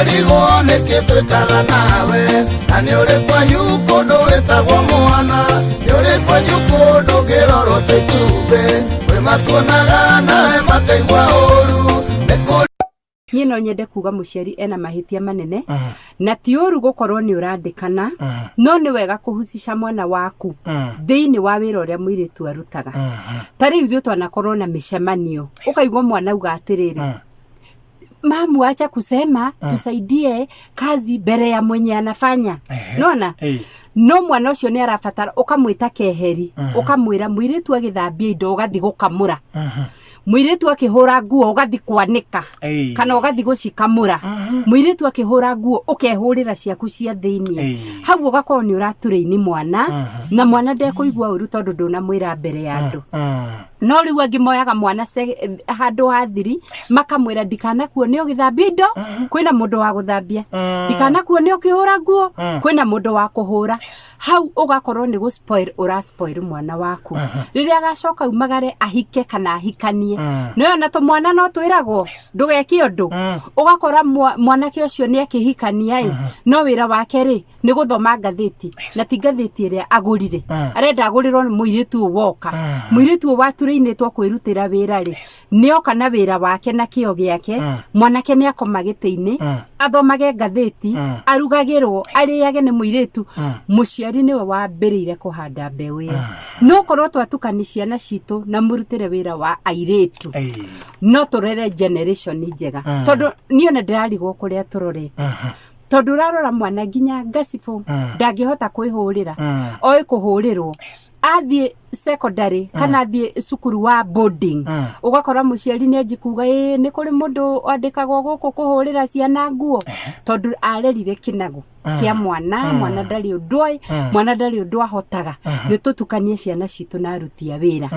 Ngarigwo nĩkĩ twĩkaga nawe na nĩ ũrĩ kwanyu kũndũ wĩtagwo mwana nĩ ũrĩ kwanyu kũndũ ngĩrorwo ta itumbĩ kwĩ matuonaga nawe makaigua ũru nĩ kũrĩ Niĩ no nyende kuga mũciari ena mahĩtia manene na ti ũru gũkorwo nĩ ũrandĩkana, no nĩ wega kũhucica mwana waku thĩinĩ wa wĩra ũrĩa mũirĩtu arutaga. Ta rĩu ithuĩ twanakorwo na mĩcemanio ũkaigua mwana auga atĩrĩrĩ, mamu acha kusema, tusaidie kazi mbere ya mwenye anafanya. Nona no mwana ũcio nĩ arabatara ũkamwĩta keheri, ũkamwĩra mũirĩtu agĩthambia indo ũgathiĩ gũkamũra, mũirĩtu akĩhũra nguo ũgathiĩ kwanĩka kana ũgathiĩ gũcikamũra, mũirĩtu akĩhũra nguo ũkehũrĩra ciaku cia thĩinĩ. Hau ũgakorwo nĩ ũratũrĩini mwana na mwana ndekũigua ũru tondũ ndũnamwĩra mbere ya andũ. No rĩu angĩ moyaga mwana handũ ha thiri makamwĩra ndikanakuone ũgĩthambia indo, kwĩna mũndũ wa gũthambia, ndikanakuone ũkĩhũra nguo, kwĩna mũndũ wa kũhũra. Hau ũgakorwo nĩ gũ spoil ũra spoil mwana waku. Rĩrĩa agacoka umagare ahike kana ahikanie, nĩwe ona tũmwana no twĩragwo ndũgeke ũndũ, ũgakora mwanake ũcio nĩ akĩhikania ĩ, no wĩra wake rĩ nĩ gũthoma ngathĩti, na ti ngathĩti ĩrĩa agũrire, arenda agũrĩrwo nĩ mũirĩtu ũyũ woka. Mũirĩtu ũyũ waturĩinĩtwo kwĩrutĩra wĩra rĩ, nĩ oka na wĩra wake na kĩo gĩake. Mwanake nĩ akoma gĩtĩ-inĩ athomage ngathĩti, arugagĩrwo, arĩage nĩ mũirĩtu. Mũciari nĩwe wambĩrĩire kũhanda mbeũ ĩyo. No korwo twatukani ciana citũ na mũrutĩre wĩra wa airĩtu, no tũrere generation njega, tondũ niĩ ona ndĩrarigwo kũrĩa tũrorete, tondũ ũrarora mwana nginya ngacibũ ndangĩhota kwĩhũrĩra, oĩ kũhũrĩrwo. Athiĩ secondary kana athiĩ cukuru wa boarding, ũgakora mũciari nĩ anji kuga ĩĩ nĩ kũrĩ mũndũ andĩkagwo gũkũ kũhũrĩra ciana nguo, tondũ arerire kĩnago kĩa mwana. Mwana ndarĩ ũndũ oĩ, mwana ndarĩ ũndũ ahotaga. Nĩ tũtukanie ciana citũ na aruti a wĩra.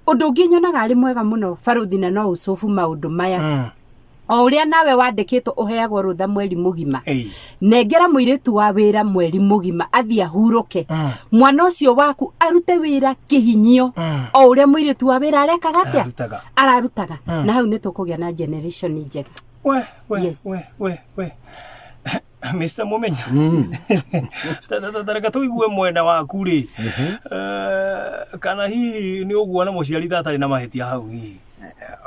Ũndũ ũngĩ nyonaga arĩ mwega mũno, baruthi, na no ũcobu maũndũ maya, o ũrĩa nawe wandĩkĩtwo ũheagwo rũtha mweri mũgima, nengera mũirĩtu wa wĩra mweri mũgima athiĩ ahurũke. Mwana ũcio waku arute wĩra kĩhinyio o ũrĩa mũirĩtu wa wĩra arekaga atĩa? Ararutaga. Ararutaga. Na hau nĩ tũkũgĩa na generation njega. We we. Yes. We we we, Mr. Mumenya, tareka tũigue mwena waku rĩ, kana hihi nĩ ũguona mũciari ta atarĩ na mahĩtia hau hihi?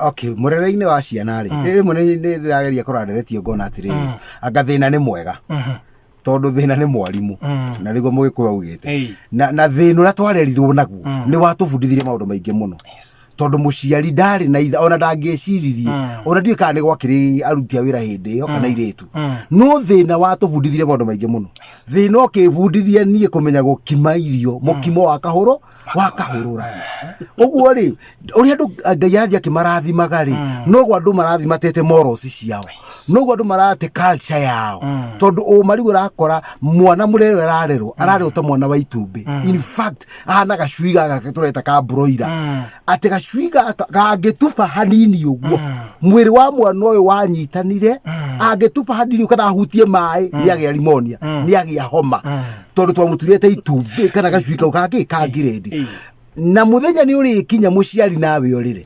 Okay, mũrere-inĩ wa ciana rĩ, rĩmwe nĩ ndĩrageria kũrora nderetio ngona atĩrĩrĩ, anga thĩna nĩ mwega, tondũ thĩna nĩ mwarimũ na nĩguo mũgĩkũyũ augĩte. Na thĩna ũrĩa twarerirwo naguo nĩ watũbundithirie maũndũ maingĩ mũno, tondũ mũciari ndarĩ na itha ona ndangĩeciririe, ona ndiũĩ kana nĩ gwakĩrĩ aruti a wĩra hĩndĩ ĩyo kana irĩtu, no thĩna watũbundithirie maũndũ maingĩ mũno. Thĩna ũkĩbundithia niĩ kũmenya gũkima irio mũkimo wa kahũro wa kahũrũra. Ũguo rĩ, ũrĩa andũ Ngai arathiĩ akĩmarathimaga rĩ, noguo andũ marathiĩ matete morals ciao, noguo andũ marate culture yao, tondũ ũma rĩu ũrakora mwana mũrere ararerwo ararerwo ta mwana wa itumbĩ. In fact, ahana gacui gaka tũreta ka broiler, atĩ gacui gaka gangĩtuba hanini ũguo mwĩrĩ wa mwana ũyũ wanyitanire, angĩtuba hanini kana ahutie maĩ nĩ agĩa pneumonia, nĩ agĩa homa, tondũ twamũturĩte itumbĩ kana gacui kau kangĩ kangĩrendi. Na muthenya nĩ ũrĩkinya mũciari nawe ũrĩre.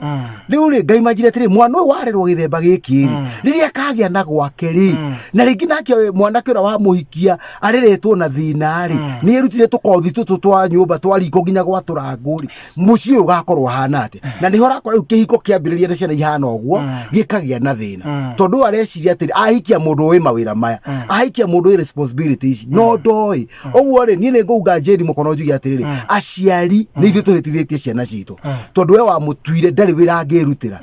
Rĩu rĩ, Ngai manjire atĩrĩ, mwana ũyũ warerwo gĩthemba gĩkĩ rĩ, rĩrĩa akagĩa na gwake rĩ, na rĩngĩ nake mwanake ũrĩa wamũhikia areretwo na thĩna rĩ, nĩ erutire tũkothi tũtũ twa nyũmba twa riko nginya gwatũra ngũ rĩ, mũciĩ ũyũ ũgakorwo ũhana atĩa? Na nĩho ũrakora rĩu kĩhiko kĩambĩrĩria na ciana ihana ũguo gĩkagĩa na thĩna, tondũ ũyũ areciria atĩrĩ, ahikia mũndũ ũĩ mawĩra maya, ahikia mũndũ wĩ responsibility ici, no ndoĩ ũguo rĩ. Niĩ nĩ ngũunga njĩri mũkono njuge atĩrĩrĩ, aciari nĩ ithuĩ tũhĩtithĩtie ciana citũ, tondũ we wamũtuire ndarĩ wĩra angĩrutĩra,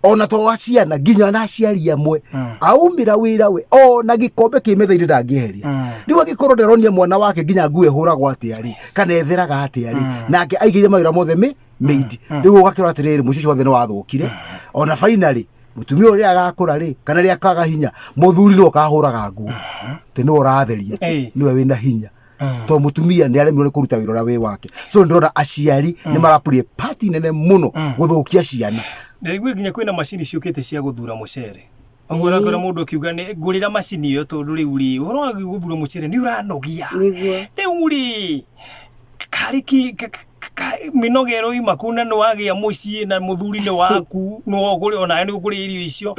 ona to wa ciana, nginya na aciari amwe aumĩra wĩra we ona gĩkombe kĩ metha-inĩ ndangĩeheria. Rĩu angĩkorwo ndaronia mwana wake nginya nguo ĩhũragwo atĩa rĩ, kana ĩtheraga atĩa rĩ, nake aigĩrĩre mawĩra mothe mĩ maid, rĩu ũgakĩrora atĩrĩrĩ, mũciĩ ũcio wothe nĩ wathũkire. Ona finally mũtumia ũrĩa agakũra rĩ, kana rĩrĩa akaga hinya, mũthuri nĩwe ũkahũraga nguo, atĩ nĩwe ũratheria, nĩwe wĩna hinya, tondũ mũtumia nĩ aremirwo nĩ kũruta wĩra ũrĩa wĩ wake. So ndĩrona aciari nĩ marapurie pati nene mũno gũthũkia ciana. Ndaigua nginya kwĩna macini ciũkĩte cia gũthura mũcere. Ũguo ũrakora mũndũ akiuga nĩ ngũrĩra macini ĩyo, tondũ rĩu rĩ, ũhoro wa gũthura mũcere nĩ ũranogia. Rĩu rĩ, karĩ ki Mĩnoga ĩroima kũ na nĩ wagĩa mũciĩ na mũthuri nĩ waku nĩ ũkũrĩ onawe nĩ ũkũrĩa irio icio.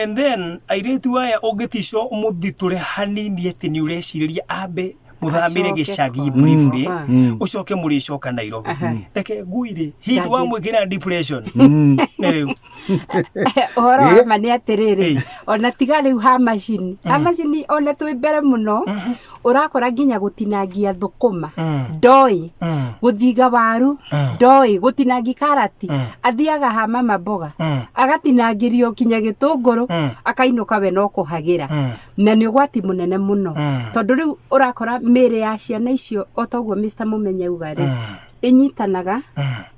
And then airĩtu aya ũngĩticwo ũmũthitũre hanini atĩ nĩ ũrecirĩria ambe mũthamĩre Acoke gĩcagi kwao. briefly, Mm. ũcoke mũrĩcoka Nairobi. Reke ngui-rĩ hindi Ndangĩ- wamwĩkĩra depression nĩ rĩu. Ũhoro wa ma nĩ atĩrĩrĩ, ona tiga rĩu ha macini, ha macini, ona twĩ mbere mũno, ũrakora nginya gũtinangia thũkũma ndoĩ, gũthiga waru ndoĩ, gũtinangi karati, athiaga ha mama mboga agatinangĩrio nginya gĩtũngũrũ, akainũka we no kũhagĩra. Na nĩ ũgwati mũnene mũno, tondũ rĩu ũrakora mĩĩrĩ ya ciana icio, o toguo Mr. Mũmenya auga rĩ, ĩnyitanaga,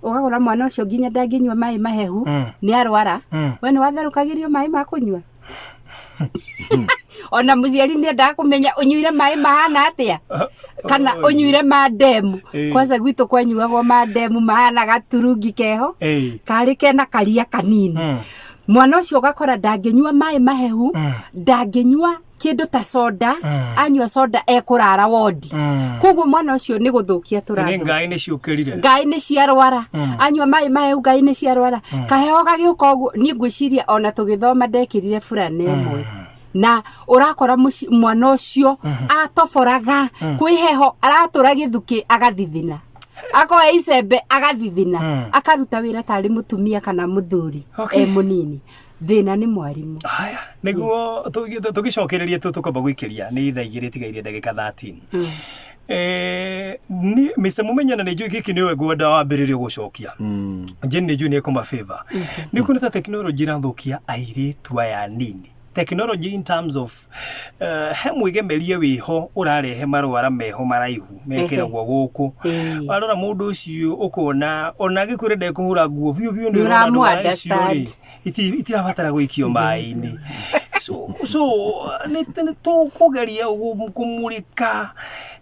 ũgakora mwana ũcio nginya ndangĩnyua maĩ mahehu, nĩ arwara. We nĩ watherũkagĩrio maĩ ma kũnyua? Ona mũciari nĩ endaga kũmenya ũnyuire maĩ mahana atĩa, kana ũnyuire ma ndemu. Kwanza gwitũ kwanyuagwo ma ndemu mahana gaturungi keho, karĩ kena karia kanini. Mwana ũcio ũgakora ndangĩnyua maĩ mahehu, ndangĩnyua kĩndũ ta soda, anyua soda ekũrara wondi. Koguo mwana ũcio nĩ gũthũkia Nĩ tũrathũkia. Ngai nĩ ciũkĩrire. Ngai nĩ ciarwara, anyua maĩ mahehu ngai nĩ ciarwara, kaheho gagĩũka ũguo. Niĩ ngwĩciria ona tũgĩthoma ndekĩrire burana ĩmwe, na ũrakora mwana ũcio atoboraga kwĩ heho, aratũra gĩthukĩ agathithina, akoya icembe agathithina, akaruta wĩra tarĩ mũtumia kana mũthuri. E mũnini, thĩna nĩ mwarimũ. Haya, nĩguo tũgĩcokererie tũkamba gũikĩria nĩ thaa 2 tigaire ndagĩka 13. Ni Mr. Mumenya, na nĩ njũĩ gĩkĩ nĩwe ngwenda wambĩrĩrie gũcokia. Jane nĩ njũĩ nĩ ekũma favor. Nĩ kuona ta technology ĩrathũkia airĩtu aya nini, technology in terms of he mwĩgemerie wĩho ũrarehe marwara meho maraihu mekĩragwo gũkũ. Warora mũndũ ũcio ũkona ona agĩkwĩra ndekũhũra nguo biũ biũ, nĩ ũrona ndwara icio rĩ Nĩũramũ-understand. Itirabatara gũikio maĩ-inĩ. So nĩ tũkũgeria kũmũrĩka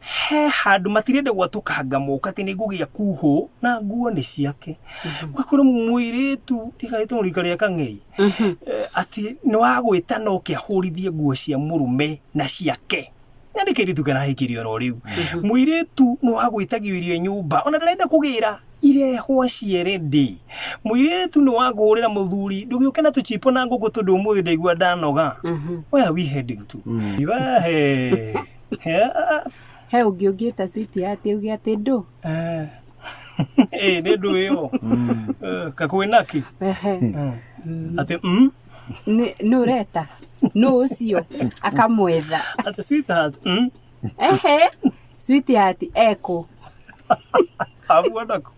he handũ matirenda gwatũkanga moka atĩ nĩ ngũgĩa kuhũ na nguo nĩ ciake. Ũgakora mũirĩtu ndikarĩtwo rika rĩa kang'ei, atĩ nĩ wagwĩta no kĩahũrithie nguo cia mũrũme na ciake, na nĩ kairĩtu karahikirio oro rĩu. Mũirĩtu nĩ wagwĩtagio irio nyũmba, ona ndarenda kũgĩra irehwo ciere ndĩ. Mũirĩtu nĩ wagũrĩra mũthuri, ndũgĩũke na tũchipo na ngũkũ tondũ ũmũthĩ ndaigua ndanoga. Where are we heading to? Ibahe. Yeah. He ũngĩ ũngĩta sweetheart auge atĩ ndũ. Nĩ ndũ ĩyo. Kakwĩnaki atĩ Nĩ ũreta nũ ũcio akamwetha. Atĩ sweetheart. Ehe, sweetheart ekũ? Abuona kũ?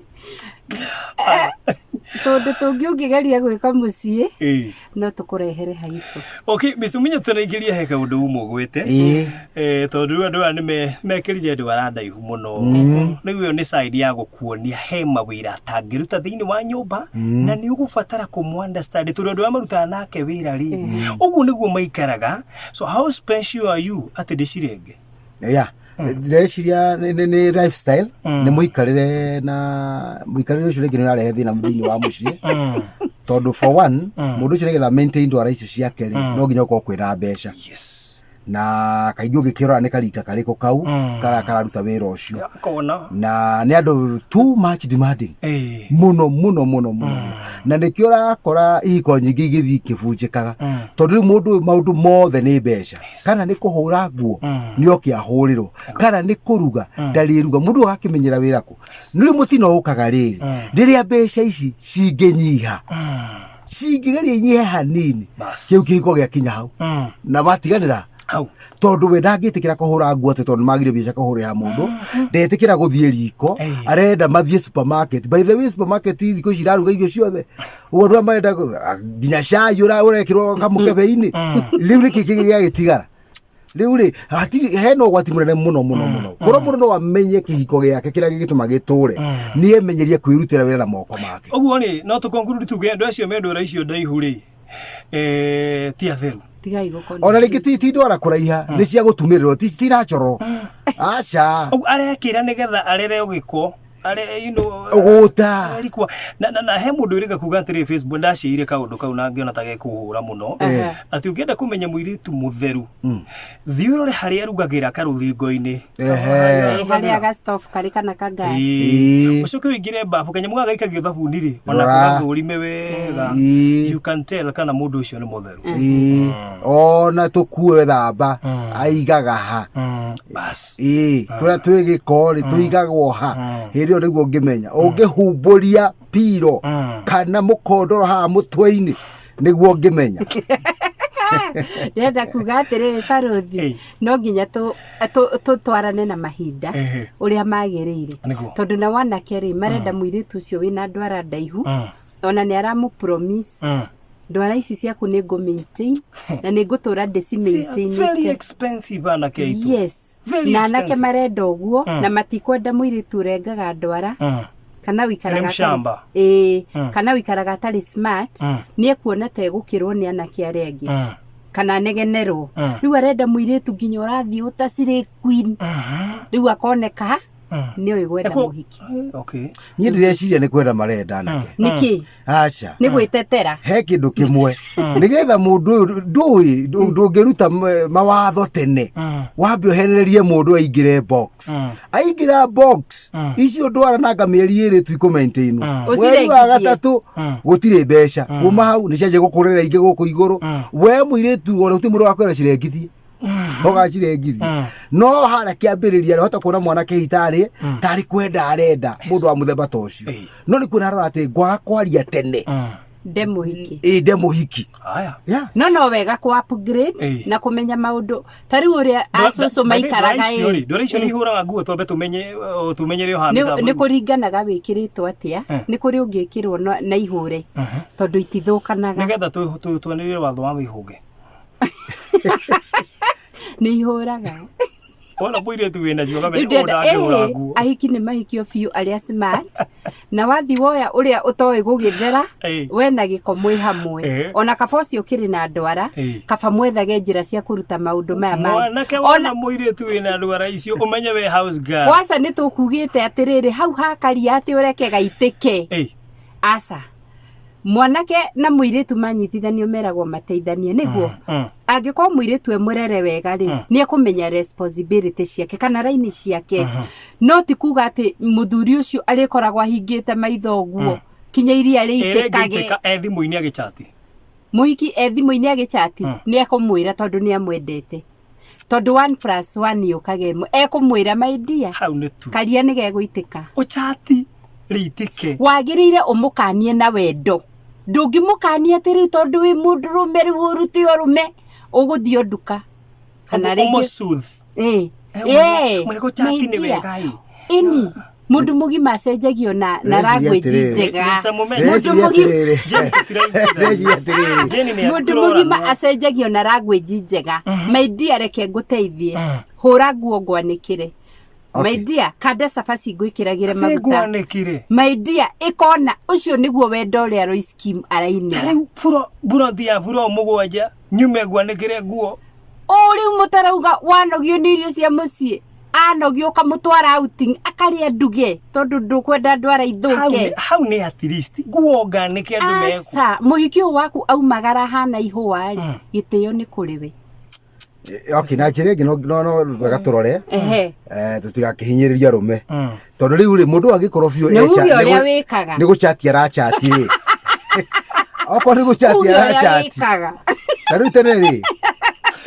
Tũndũ tũngĩ ũngĩgeria gwĩka mũciĩ no tũkũrehere haibũ. Okay, Mr. Munya, tũraingĩria he kaũndũ umwe ũgwĩte. Tondũ rĩu andũ aya nĩ mekĩrire ndwara ndaihu mũno. Rĩu ĩyo nĩ side ya gũkuonia he mawĩra atangĩruta thĩinĩ wa nyũmba, na nĩ ũgũbatara kũmũ understand, tondũ andũ aya marutaga nake wĩra rĩ, ũguo nĩguo maikaraga. So how special are you atĩ ndĩcirenge? Yeah, ndĩreciria nĩ lifestyle, nĩ mũikarĩre, na mũikarĩre ũcio rĩngĩ nĩ ũrarehe thĩna thĩinĩ wa mũciĩ, tondũ for one, mũndũ ũcio nĩgetha maintain ndwara icio ciake rĩ, no nginya ũkorwo kwĩna mbeca. Na kaingĩ ũngĩkĩrora nĩ karika karĩkũ kau kararuta wĩra ũcio? Kona. Na nĩ andũ too much demanding mũno mũno mũno mũno, na nĩkĩo ũrakora ihiko nyingĩ igĩthiĩ ikĩbunjĩkaga, tondũ rĩu mũndũ ũyũ maũndũ mothe nĩ mbeca. Kana nĩ kũhũra nguo, nĩ oke ahũrĩrwo, kana nĩ kũruga, ndarĩruga. Mũndũ ũyũ akĩmenyera wĩra kũ? Nĩ rĩu mũtino ũkaga rĩrĩ, rĩrĩa mbeca ici cingĩnyiha, cingĩgeria inyihe hanini, Bas. kĩu kĩhiko gĩakinya hau na matiganĩra, Hau. Tondũ we ndangĩtĩkĩra kũhũra nguo atĩ tondũ nĩmagire mbeca kũhũrĩra mũndũ, ndetĩkĩra gũthiĩ riko, arenda mathiĩ supermarket. By the way, supermarket thikũ ici iraruga irio ciothe ũguo andũ arĩa marenda nginya cai ũrekĩrwo kamũkebe-inĩ. Rĩu nĩkĩ kĩngĩ gĩagĩtigara? Rĩu rĩ, hatirĩ hena ũgwati mũnene mũno mũno mũno. Korwo mũndũ no amenye kĩhiko gĩake kĩrĩa gĩgĩtũma gĩtũre, nĩ emenyerie kwĩrutĩra wĩra na moko make. Ũguo rĩ, no tũ conclude tuge andũ acio me ndwara icio ndaihu rĩ, ti atheru? Tigai gũkona. Ona rĩngĩ ti ndwara kũraiha, nĩ cia gũtumĩrĩrwo, ti natural, aca. Ũguo arekĩra nĩgetha arere gĩko. Are, you know, Ũgũta. Arikwa. Na, na, na he mũndũ ũrĩga kuga atĩrĩ Facebook ndaciire kaũndũ kau na ngĩona ta gekũhũra mũno atĩ ũngĩenda kũmenya mũirĩtu mũtheru thiĩ ũrore harĩa arugagĩra karũthingo-inĩ Ehe. Eh, harĩa ga stove karĩ kana ka gas Ĩĩ. Ũcoke ũingĩre bafu kanyamũ gaka gaikagio thabuni rĩ ona Rora. kũgathũrime wega Ĩĩ. you can tell kana mũndũ ũcio nĩ mũtheru Ĩĩ. Ona tũkue thamba aigaga ha. Bas. Ĩĩ, tũrĩa twĩ gĩko rĩ tũigagwo ha. Hĩndĩ ĩyo nĩguo ũngĩmenya. Ũngĩhumbũria piro kana mũkondoro haha mũtwe-inĩ nĩguo ũngĩmenya. Ndĩrenda kuga atĩrĩrĩ barũthi, Ĩĩ. no nginya tũtwarane na mahinda Ehe. ũrĩa magĩrĩire, Nĩguo. tondũ na wanake rĩ marenda mũirĩtu ũcio wĩna ndwara ndaihu, ona nĩ aramũ promise ndwara ici ciaku nĩ ngũ maintain na nĩ ngũtũra ndĩci Very maintainĩte. expensive anake aitũ. Yes, Very na anake expensive. marenda ũguo na matikwenda mũirĩtu ũrengaga ndwara kana wĩikaraga Nĩ atarĩ- mũcamba. Ĩĩ, kana wĩikaraga atarĩ smart, nĩ ekuona ta egũkĩrwo nĩ anake arĩa angĩ kana anegenerwo. Rĩu arenda mũirĩtu nginya ũrathiĩ ũtacirĩ queen, rĩu akoneka nĩoĩ gwetha mũhiki. Okay. Niĩ ndĩreciria nĩ kwenda marenda anake. Nĩkĩ? Aca. Nĩ gwĩtetera. He kĩndũ kĩmwe nĩgetha mũndũ ũyũ ndũĩ ndũngĩruta mawatho tene, wambe ũhenererie mũndũ aingĩre box. Aingĩra box icio ndwara nanga mĩeri ĩrĩ tu ikũ-maintainwo. Mweri wa Ũcirengithie. gatatũ gũtirĩ mbeca, kuma hau nĩ cianjia gũkũrĩra ingĩ gũkũ igũrũ. We mũirĩtu ona gũtirĩ mũndũ wakwĩra cirengithie, ũgacirengithie. No harĩa kĩambĩrĩria rĩ, hota kuona mwanake hihi tarĩ kwenda arenda mũndũ wa mũthemba ta ũcio, no nĩ kuona arora atĩ ngwaga kwaria tene Nde mũhiki. Ĩ, nde mũhiki. Aya. Yeah. No wega ku upgrade Ĩĩ. na kũmenya maũndũ ta rĩu ũrĩa acũcũ maikaraga ĩ. Ndwara icio nĩ ihũraga nguo twambe tũmenye tũmenyere o Nĩ handũ. nĩ kũringanaga wĩkĩrĩtwo atĩa, nĩ kũrĩ ũngĩkĩrwo na ihũre tondũ itithũkanaga. Nĩgetha twanĩrĩre watho wa wĩhũge. Nĩ ihũraga. Wona mũirĩtu wĩna cio Rĩu ũkamenya ũyũ ndĩrenda ndangĩhũra ĩhĩ, nguo. ahiki nĩ mahikio biũ arĩa smart, na wathi woya ũrĩa ũtoĩ gũgĩthera, Ĩĩ. we na gĩko mwĩ hamwe. Ĩĩ. Ona kaba ũcio ũkĩrĩ na ndwara, Ĩĩ. kaba mwethage njĩra cia kũruta maũndũ maya mangĩ. Mwanake Ona wona mũirĩtu wĩna ndwara icio ũmenye we house girl. kwaca nĩ tũkugĩte atĩrĩrĩ, hau hakaria atĩ ũreke gaitĩke. Ĩĩ. Aca, mwanake na mũirĩtu manyitithanio meragwo mateithanie nĩguo angĩkorwo mũirĩtu e mũrere wega rĩ, nĩ ekũmenya responsibility ciake kana raini ciake, no ti kuga atĩ mũthuri ũcio arĩkoragwo ahingĩte maitho ũguo kinya iria Ĩrĩa rĩitĩkage. ĩngĩitĩka e thimũ-inĩ agĩchati. Mũhiki e thimũ-inĩ agĩchati, nĩ ekũmwĩra tondũ nĩ amwendete, tondũ 1 + 1 yũkaga ĩmwe, ekũmwĩra, "My dear, Hau nĩ tu. karia nĩ gegũitĩka." Ũchati rĩitĩke. Wagĩrĩire ũmũkanie na wendo, ndũngĩmũkania atĩ rĩu tondũ wĩ mũndũrũme rĩu ũrute ũrũme ũgũthiĩ o nduka kana rĩngĩ. Ũmũ-soothe. Ĩĩ. Eh, Ĩĩ, mwĩre gũchati my nĩ dear. wega ĩ. Ĩni mũndũ mũgima acenjagio na Ndĩreciria language atĩrĩrĩ. njega. Mr. Mũmenyi. Mũndũ Ndĩreciria mũgima atĩrĩrĩ. Jane tũtiraingĩra. Ndĩreciria atĩrĩrĩ. Jane nĩ Mũndũ atũrora mũgima no. acenjagio na language njega. My dear, reke ngũteithie, hũra nguo ngwanĩkĩre. My dear, kanda cabaci ngwĩkĩragĩre maguta. Ngwanĩkire. My dear, ĩkona ũcio nĩguo wendo ũrĩa Royce Kim arainĩra. Rĩu buro burothi ya buro mũgwanja nyume ngwanĩkĩre nguo. O rĩu mũtarauga wanogio nĩ irio cia mũciĩ, anogio ũkamũtwara outing akarĩa nduge tondũ ndũkwenda ndwara Hau ithũke. Hau nĩ at least nguo nganĩke andũ meku. Aca, mũhiki ũyũ waku aumagara hana ihũa rĩ, gĩtĩo nĩ kũrĩ we. Okay, na njĩra ĩngĩ no wega tũrore Ehe. Tũtigakĩhinyĩrĩrie arũme, tondũ rĩu rĩ mũndũ angĩkorwo biũ Nĩ uge ũrĩa wĩkaga. Nĩ gũchati arachati rĩ, okorwo nĩ gũchati Uge ũrĩa arachati wĩkaga. Ta rĩu tene rĩ,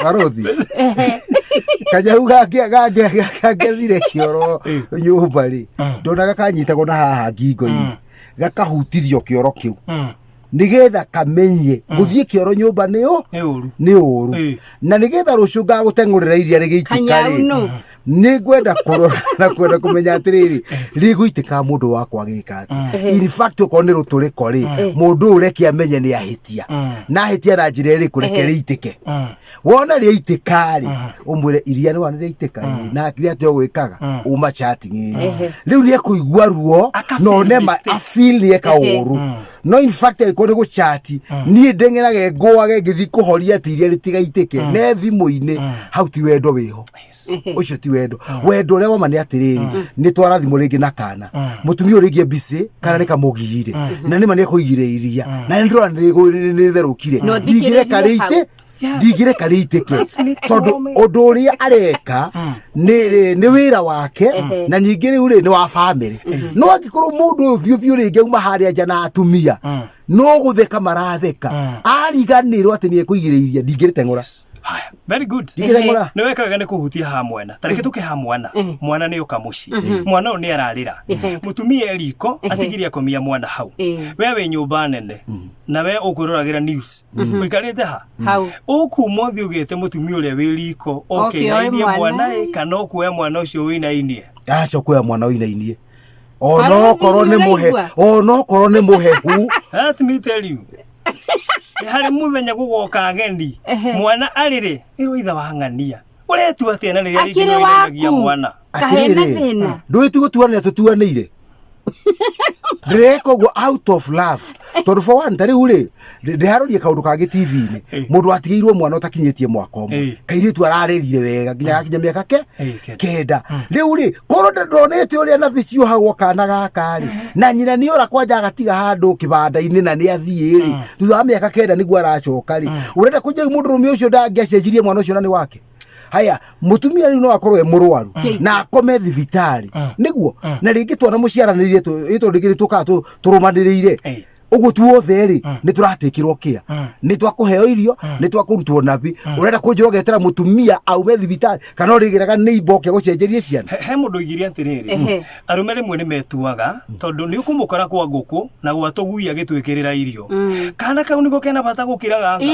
barũthi, Ehe. kanyau gangĩathire kĩoro nyũmba rĩ, ndonaga kanyitagwo na haha ngingo-inĩ, gakahutithio kĩoro kĩu nĩgetha kamenye gũthiĩ kĩoro nyũmba nĩ ũ Nĩ ũru. Nĩ ũru. Ĩ. Na nĩgetha rũciũ ngagũteng'ũrĩra iria rĩgĩitĩka Kanyau rĩ, nũ? Nĩ ngwenda kũrora na kwenda kũmenya atĩrĩrĩ, rĩgũitĩka mũndũ wakwa agĩka atĩ. In fact, okorwo nĩ rũtũrĩko rĩ, mũndũ ũyũ reke amenye nĩ ahĩtia, na ahĩtia na njĩra ĩrĩkũ, reke rĩitĩke. Wona rĩaitĩka rĩ, ũmwĩre iria nĩ wana rĩaitĩka ĩ, na nĩ atĩa ũgwĩkaga uma chatting Ehe. rĩu nĩ ekũigua ruo Aka na one feel ma mistake. afeel nĩ eka Ehe. ũru. No in fact, angĩkorwo nĩ gũchati, niĩ ndeng'erage ngũage ngĩthiĩ kũhoria atĩ iria rĩtigaitĩke ne thimũ-inĩ, hau ti wendo wĩho. Ehe. Ũcio ti Wendo, wendo ũrĩa wama nĩ atĩrĩrĩ, nĩ twarathimwo rĩngĩ na kana mũtumia ũyũ rĩngĩ busy kana nĩ kamũgire na nĩma nĩ ekũigĩrĩiria na nĩ ndĩrona nĩ rĩtherũkire. No ndingĩreka thikĩrĩrie hau. rĩite, ndingĩreka rĩitĩke tondũ ũndũ ũrĩa areka nĩ wĩra wake na ningĩ rĩu rĩ nĩ wa bamĩrĩ. No angĩkorwo mũndũ ũyũ biũ biũ rĩngĩ auma harĩa nja na atumia no gũtheka maratheka, ariganĩrwo atĩ nĩ ekũigĩrĩiria, ndingĩrĩteng'ũra. Haya, very good. Ndingĩrĩteng'ũra. Nĩ weka wega nĩ kũhutia ha mwena. Ta reke tũke ha mwana. Mwana nĩ oka mũciĩ, mwana ũyũ nĩ ararĩra, mũtumia e riko atigire akomia mwana hau. We wĩ nyũmba nene na we ũkwĩroragĩra news ũikarĩte ha hau. Ũkuma ũthiĩ ũgĩte mũtumia ũrĩa wĩ riko oke Oke oe inainie mwana. mwana ĩ, kana ũkuoya mwana ũcio wĩinainie? Aca, kuoya mwana ũinainie onokorwo nĩ mũhe Ũraigua? Onokorwo nĩ mũhehu. Let me tell you, nĩ harĩ mũthenya gũgoka ageni, mwana arĩrĩ ĩrwo ithe wa ng'ania ũretua atĩa na rĩrĩa rĩngĩ Akĩrĩ nĩ ũinainagia waku. mwana. Kahena thĩna. Ndũĩ ti gũtuanĩra tũtuanĩire, ndĩreka ũguo out of love tondũ for one, ta rĩu rĩ ndĩharorie kaũndũ kangĩ TV-inĩ, mũndũ atigĩirwo mwana ũtakinyĩtie mwaka ũmwe, kairĩtu ararĩrire wega nginya gakinya mĩaka ke 9. 9. Rĩu rĩ korwo ndonete ũrĩa nathi ciohagwo kana gaka rĩ, na nyina nĩ ora kwanja agatiga handũ kĩbanda-inĩ na nĩ athiĩ rĩ, thutha wa mĩaka 9 nĩguo aracoka rĩ, ũrenda kũnjĩra mũndũrũme ũcio ndangĩacenjirie mwana ũcio na nĩ wake? Haya, mũtumia rĩu no akorwo e mũrwaru na akome thibitarĩ nĩguo na rĩngĩ twana mũciaranĩire tondũ rĩngĩ nĩ tũkaga tũrũmanĩrĩire ũguo tuothe rĩ nĩ tũratĩkĩrwo kĩa nĩ twakũheo irio, nĩ twakũrutwo nabi. Ũrenda kũnjĩra ũgetera mũtumia aume thibitarĩ kana ũrĩgĩraga nĩ imboke gũcenjerie ciana? He mũndũ oigire atĩrĩrĩ, arũme rĩmwe nĩ metuaga tondũ nĩ ũkũmũkora kwa ngũkũ na gwa tũgui agĩtwĩkĩrĩra irio, kana kau nĩko kena bata gũkĩra gaka.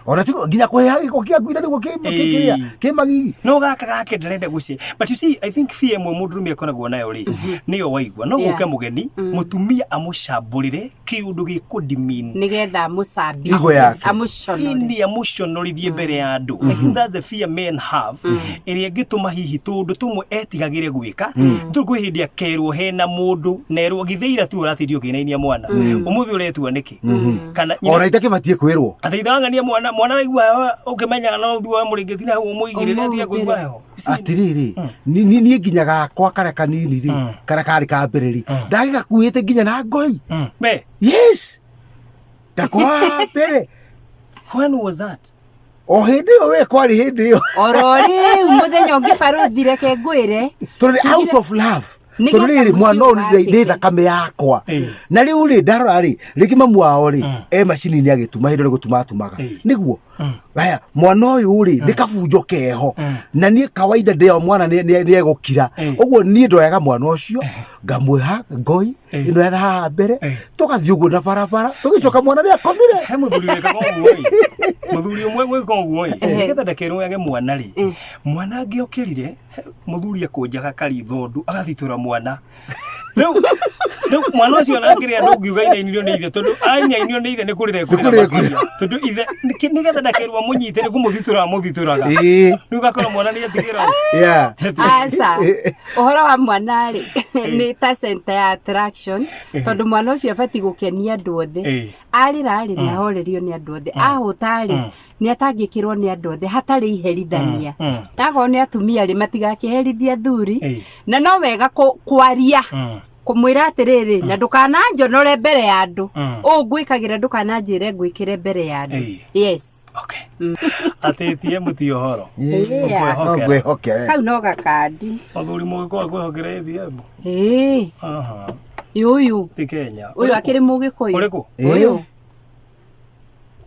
Ona ti nginya kũheha gĩko kĩa ngui na nĩguo kĩrĩa kĩ magigi. No gaka gake ndarenda gũcie. But you see, I think fear ĩmwe mũndũrũme akoragwo nayo rĩ, nĩyo waigua no gũke mũgeni, mũtumia amũcambũrĩre kĩũndũ gĩkũdimin Nĩgetha amũcambie. Igo yake. Amũconore. Ini amũconorithie mbere ya andũ. I think that's the fear men have, ĩrĩa ĩngĩtũma hihi tũũndũ tũmwe etigagĩre gwĩka tondũ kwĩ hĩndĩ akerwo hena mũndũ na erwo githĩ ira tu ũratindio ũkĩinainia mwana, ũmũthĩ ũretua nĩkĩ? Kana Ona itakĩbatiĩ kwĩrwo. Atĩ ithangania mwana, mwana araigua heho, ũkĩmenyaga no ũthiĩ woe mũrĩngĩti na hau ũmũigĩrĩre atige kũigua heho. Atirĩrĩ, niĩ nginya gakwa karĩa kanini rĩ, karĩa karĩ ka mbere rĩ, ndagĩgakuĩte nginya na ngoi. Me Yes, gakwa mbere. When was that? O hĩndĩ ĩyo we kwarĩ hĩndĩ ĩyo. Oro rĩu mũthenya ũngĩ barũthi, reke ngwĩre. Tondũ nĩ out of love. Nĩgetha Tondũ rĩrĩ mũciĩ mwana ũyũ nĩ ũgakĩke. thakame yakwa. Na rĩu rĩ ndarora rĩ rĩngĩ mamu wao rĩ e macini-inĩ agĩtuma, hĩndĩ ĩyo nĩ gũtuma atumaga nĩguo. Haya, mwana ũyũ rĩ nĩ kabunjo keho na niĩ kawaida ndĩo mwana nĩ egũkira. Ũguo niĩ ndoyaga mwana ũcio ngamwĩha ngoi ĩno ya haha mbere, tũgathiĩ ũguo na barabara, tũgĩcoka mwana nĩ akomire. He mũthuri wĩkaga ũguo ĩ, mũthuri ũmwe gwĩka ũguo ĩ, nĩgetha ndakerwo age mwana rĩ, mwana angĩokĩrire mũthuri akũnjaga karithondu agathitũra mwana. Rĩu mwana ũcio ona angĩrĩra ndũngiuga ainainirio nĩ ithe, tondũ ainainio nĩ ithe nĩ kũrĩra ekũrĩra Nĩ kũrĩra. Makĩria tondũ ithe nĩgetha ndakerwo amũnyite nĩ kũmũthitũra amũthitũraga. Rĩu gakora mwana nĩ etigĩra. Aca, ũhoro wa mwana rĩ nĩ ta center ya attraction, tondũ mwana ũcio abatiĩ gũkenia andũ othe. Arĩra rĩ nĩ ahorerio nĩ andũ othe, ahũta rĩ nĩ atangĩkĩrwo nĩ andũ othe hatarĩ iherithania. Akorwo nĩ atumia rĩ, matigakĩherithie athuri. Na no wega kwaria, kũmwĩra atĩrĩrĩ, na ndũkananjonore mbere ya andũ, ũũ ngwĩkagĩra ndũkananjĩre ngwĩkĩre mbere ya andũ. Yes. Okay, atĩ ATM ti ũhoro. Yeah. No ngwĩhokere. Kau no gakandi. Athuri mũgĩkorwo kwĩhokera ATM? Ĩĩ. Aha. Ũyũ. Ti Kenya. Ũyũ akĩrĩ mũgĩkũyũ. Ũrĩkũ? Ũyũ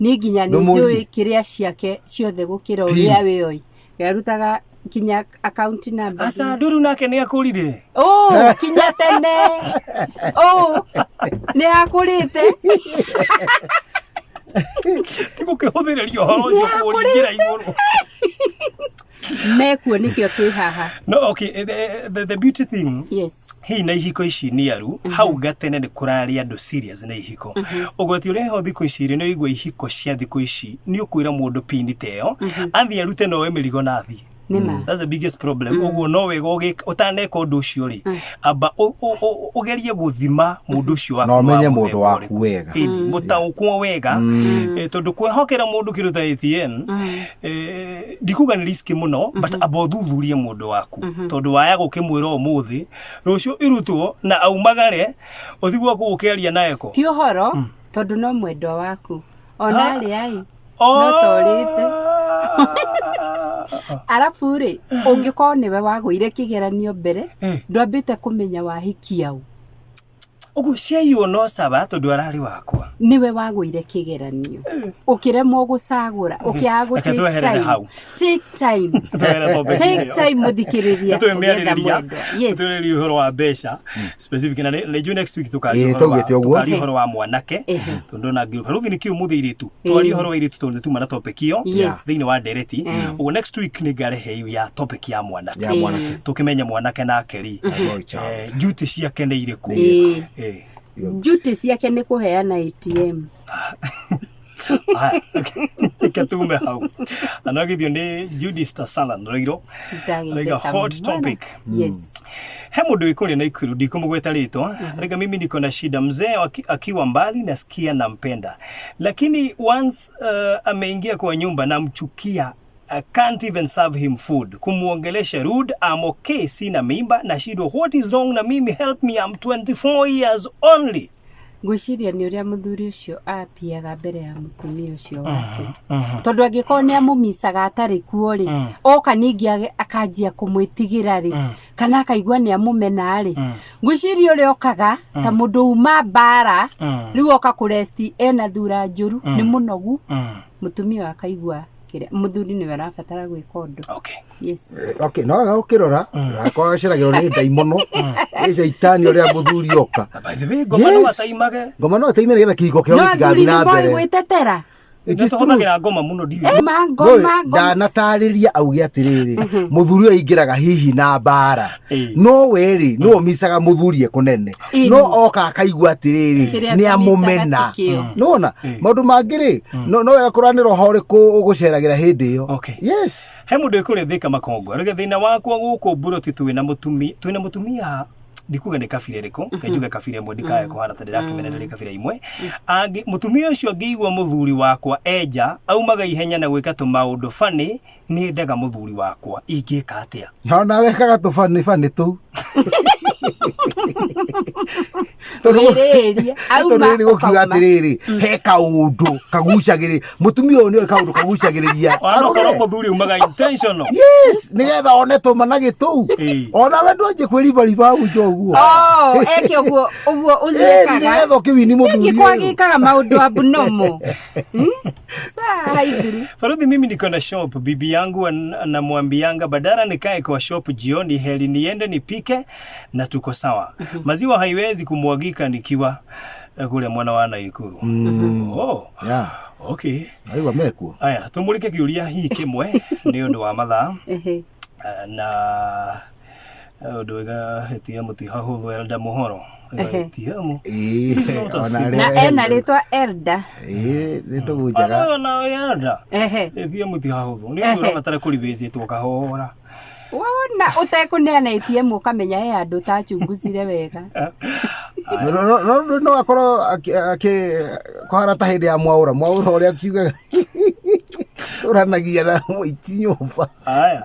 niĩ nginya nĩ Ndũmũrie. njũĩ kĩrĩa ciake ciothe gũkĩra ũrĩa wĩoi arutaga nginya account number. Aca, ndũru nake nĩ akũrire. Oh, kinya tene. Oh, nĩ akũrĩte. Ti gũkĩhũthĩrĩria ũhoro ũcio kũũringĩra igũrũ. Mekuo nĩkĩo twĩ haha. No okay, the beauty thing, hihi na ihiko ici niaru hau gatene nĩ kũrarĩ andũ serious na ihiko, ũgwati ũrĩa ho thikũ ici rĩ nĩ ũigua ihiko cia thikũ ici nĩ ũkwĩra mũndũ pini ta ĩyo athiĩ arute nowe mĩrigo na athiĩ. Nĩma. That's the biggest problem. Ũguo no wega ũtaneka ũndũ ũcio rĩ, amba ũgerie gũthima mũndũ ũcio waku Na ũmenye wa mũndũ mũthemba waku ũrĩkũ. wega. Ĩni, mũtaũkwo wega. Tondũ kwĩhokera mũndũ kĩndũ ta ATM, ndikuga nĩ risk mũno, but amba ũthuthurie mũndũ waku, tondũ waya gũkĩmwĩra ũmũthĩ, rũciũ irutwo na aumagare ũthigwo kũu ũkĩaria naye ko. Ti ũhoro, tondũ no mwendwa waku ona arĩa ĩ no torĩte. Arabu rĩ, ũngĩkorwo nĩwe wagũire kĩgeranio mbere, ndwambĩte kũmenya wahikia ũ. Ũguo ciaiywo no caba tondũ ararĩ wakwa. Nĩwe wagũire kĩgeranio, ũkĩremwo gũcagũra, ũkĩaga gũ Reke take tweherere time. hau. Take time. Tweherere topic Take ĩyo. time, mũthikĩrĩria, Nĩtũĩ ũgĩetha mĩarĩrĩria. mwendwa. Yes. Tũrĩrĩrie ũhoro wa mbeca specific na nĩ njũĩ next week tũkaria Ĩĩ, ũhoro wa- twaugĩte ũguo. tũkaria ũhoro wa mwanake, Ehe. tondũ na baruthi nĩ kĩu mũthĩ airĩtu, twarie ũhoro wa airĩtu tondũ nĩ tuma na topic ĩyo Yes. thĩinĩ wa ndereti. Ũguo next week nĩ ngarehe iu ya topic ya mwanake, Ya mwanake. tũkĩmenye mwanake nake rĩ, Boy child. Duty ciake nĩ irĩkũ. Ĩĩ. Eh. Duty ciake nĩ kũheana ATM. Aya, reke tume hau anagithio nĩ Judith Tasalan Roiro. Ndagĩte Like a hot kamwana. topic. Yes. He mũndũ wĩ kũrĩa Naikuru, ndikumũgweta rĩtwa, rĩga mimi niko na shida. Mzee akiwa mbali nasikia nampenda, lakini once ameingia kwa nyumba namchukia. I can't even serve him food, kumuongelesha rude. I'm okay, sina mimba, nashindwa what is wrong na mimi. Help me, I'm 24 years only. Ngwĩciria nĩ ũrĩa mũthuri ũcio apiaga mbere ya mũtumia ũcio wake, tondũ angĩkorwo nĩ amũmicaga atarĩ kuo rĩ, oka ningĩ akanjia kũmwĩtigĩra rĩ, kana akaigua nĩ amũmena rĩ. Ngwĩciria ũrĩa okaga ta mũndũ uma mbara rĩu, oka kũresti ena thura njũru, nĩ mũnogu, mũtumia ũyũ akaigua kĩrĩa mũthuri nĩwe arabatara gwĩka ũndũ. Yes. Okay, no wega ũkĩrora akwa aceragĩrwo nĩ ndaimono, nĩ caitani ũrĩa mũthuri oka. By the way, ngoma no ataimage. Ngoma no ataime nĩgetha kĩhiko kĩao No athuri gĩtigathiĩ nĩ na moĩ mbere. gwĩtetera. It is true. Tũhũthagĩra ngoma mũno, ndiũĩ. Ma No, ngoma ngoma. ndanatarĩria auge atĩrĩrĩ, mũthuri ũyũ aingĩraga hihi na mbara, no we rĩ, nĩwe ũmicaga mũthuri ekũnene, no oka akaigua atĩrĩrĩ, Kĩrĩa nĩ akũmicaga amũmena. ti kĩo. Nĩwona maũndũ mangĩ rĩ, no wega kũrora nĩ roho ũrĩkũ ũgũceragĩra hĩndĩ ĩyo. Yes. He mũndũ wĩ kũrĩa Thika Makongo arauga thĩna wakwa gũkũ Mburoti, twĩna mũtumia, ndikuga nĩ kabira ĩrĩkũ, njuge kabira ĩmwe ndikae kũhana ta ndĩrakĩmenereria kabira imwe. Angĩ mũtumia ũcio angĩigua mũthuri wakwa enja, aumaga ihenya na gwĩka tũmaũndũ bani. Nĩ ndaga mũthuri wakwa, ingĩka atĩa? Ona wekaga tũbani bani tũu. Tondũ Wĩrĩrie, auma, tondũ rĩrĩ gũkiuga ũkauma. Atĩrĩrĩ, he kaũndũ kagucagĩrĩria mũtumia ũyũ, nĩwe kaũndũ kagucagĩrĩria Onokorwo arũme. mũthuri umaga intentional. Yes, nĩgetha one tũmanagĩ tũu, ona we ndwanjie kwĩribariba hau nja ũguo. Oh, eke ũguo ũguo. Ĩni, Ũciĩkaga nĩgetha ũkĩwini mũthuri Ningĩ ũyũ. gwagĩkaga maũndũ abnormal. Saa haithuru. Faruthi, mimi niko na shop. Bibi yangu anamwambianga badala nikae kwa shop jioni, heri niende nipike na tuko sawa. Maziwa haiwezi kumwagika nikiwa kule mwana wa Naikuru. Oh. Okay. Aigua mekuo. Aya, tumulike kiuria hihi kimwe nĩ ũndũ wa mathaa. Na ũndũ wĩga ATM ti hahũthũ, elda mũhoro. ATM. Ĩĩ, ona Na arĩa ena rĩtwa Elda. Ĩĩ, nĩ tũgunjaga. Ona elda. ATM ti hahũthũ. Nĩ ũndũ ũrabatara kũrivĩcĩtwo kahora. Wona ũtekũneana ATM, ũkamenya he andũ ũtachunguzire wega. No akorwo kũhana ta hĩndĩ ya mwaũra mwaũra ũrĩa akiugaga tũranagia na mũici nyũmba. Aya.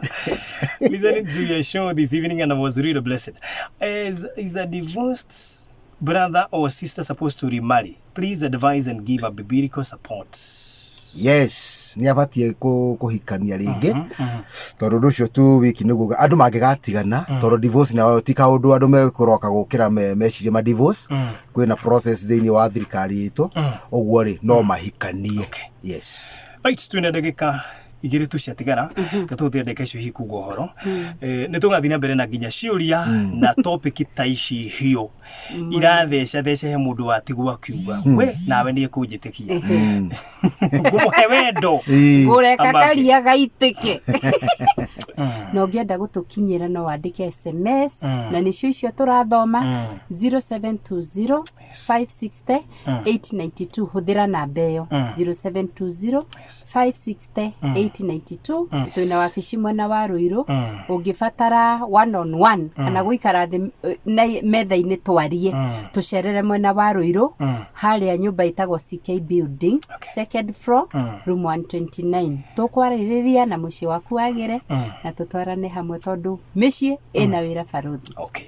Listening to your show this evening and I was really blessed. Is a divorced brother or sister supposed to remarry? Please advise and give a biblical support. Yes, nĩ abatiĩ kũhikania rĩngĩ, tondũ ũndũ ũcio tu wiki nĩguo andũ mangĩgatigana, tondũ divorce nayo ti kaũndũ andũ mekũroka gũkĩra mecirie ma divorce. Kwĩna process thĩinĩ wa thirikari itũ, ũguo rĩ, no mahikanie. Yes. Right, twina ndagĩka 2 tu ciatigara, gatũhũthĩre ndagĩka icio hihi kuga ũhoro. Nĩ tũgathiĩ na mbere na nginya ciũria na topic ta ici hiũ iratheca theca. He mũndũ watigwo akiuga we nawe nĩ ekũnjĩtĩkia, ngũmũhe wendo. Ngũreka Ambake. karia gaitĩke. Na ũngĩenda gũtũkinyĩra, no wandĩke SMS, na nĩcio icio tũrathoma, 0720 560 892. Hũthĩra namba ĩyo, 0720 560 892. 1992. Twĩna wabici mwena wa Ruiru. Ũngĩbatara one on one kana gũikara thĩ na metha-inĩ twarie, tũcerere mwena wa Ruiru, harĩa nyũmba ĩtagwo CK Building, second floor, room 129. Tũkwarĩrĩria na mũciĩ waku wagĩre na tũtwarane hamwe, tondũ mĩciĩ ĩna wĩra, barũthi. Okay.